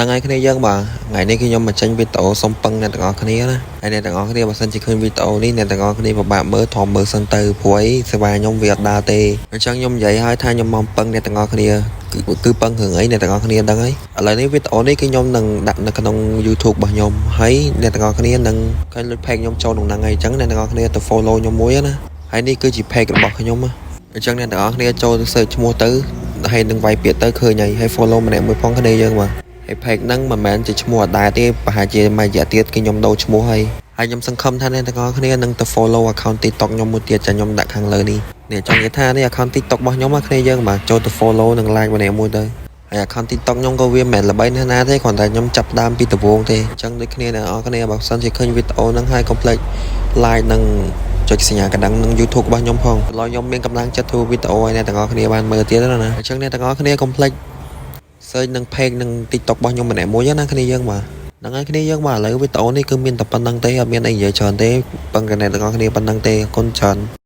ហ្នឹងហើយគ្នាយើងបាទថ្ងៃនេះគឺខ្ញុំមកចេញវីដេអូសុំពឹងអ្នកទាំងអស់គ្នាណាហើយអ្នកទាំងអស់គ្នាបើសិនជាឃើញវីដេអូនេះអ្នកទាំងអស់គ្នាពិបាកមើលធំមើលសិនទៅព្រោះអីសេវាខ្ញុំវាអត់ដើរទេអញ្ចឹងខ្ញុំនិយាយឲ្យថាខ្ញុំមកពឹងអ្នកទាំងអស់គ្នាគឺគឺពឹងរឿងអីអ្នកទាំងអស់គ្នាដឹងហើយឥឡូវនេះវីដេអូនេះគឺខ្ញុំនឹងដាក់នៅក្នុង YouTube របស់ខ្ញុំហើយអ្នកទាំងអស់គ្នានឹងឃើញលុច page ខ្ញុំចូលក្នុងហ្នឹងហើយអញ្ចឹងអ្នកទាំងអស់គ្នាទៅ follow ខ្ញុំមួយណាហើយនេះគឺជា page របស់ខ្ញុំណាអញ្ចឹងអ្នកទាំងអស់គ្នាចូលទៅ search ឈ្មោះទៅហើយនឹងវាយពាក្យទៅឃើញហើយហើយ follow ម្នាក់មួយផងគ្នាយើងបាទហើយ page ហ្នឹងមិនមែនជាឈ្មោះអត់ដែរទេប្រហែលជាមួយរយៈទៀតគឺខ្ញុំដូរឈ្មោះហើយហើយខ្ញុំសង្ឃឹមថាអ្នកទាំងអស់គ្នានឹងទៅ follow account TikTok ខ្ញុំមួយទៀតចាខ្ញុំដាក់ខាងលើនេះនេះចង់និយាយថានេះ account TikTok របស់ខ្ញុំណាគ្នាយើងបាទចូលទៅ follow និង like ម្នាក់មួយទៅហើយ account TikTok ខ្ញុំក៏វាមិនមែនល្បីណាស់ណាទេគ្រាន់តែខ្ញុំចាប់ដើមពីដំបូងទេអញ្ចឹងដូចគ្នាអ្នកនរគ្នាបើសិនជាឃើញវីដេអូហ្នឹងហើយកុំភ្លេច like និងចុចសញ្ញាកណ្ដឹងនឹង YouTube របស់ខ្ញុំផងឡើយខ្ញុំមានកម្លាំងចិត្តធ្វើវីដេអូឲ្យអ្នកទាំងអស់គ្នាបានមើលទៀតណាអញ្ចឹងអ្នកទាំងអស់គ្នាកុំភ្លេច search នឹង page និង TikTok របស់ខ្ញុំម្នាក់មួយណាគ្នាយើងបាទហ្នឹងហើយគ្នាយើងបាទឥឡូវវីដេអូនេះគឺមានតែប៉ុណ្្នឹងទេអត់មានអីនិយាយច្រើនទេពឹងតែអ្នកទាំងអស់គ្នាប៉ុណ្្នឹងទេអរគុណច្រើន។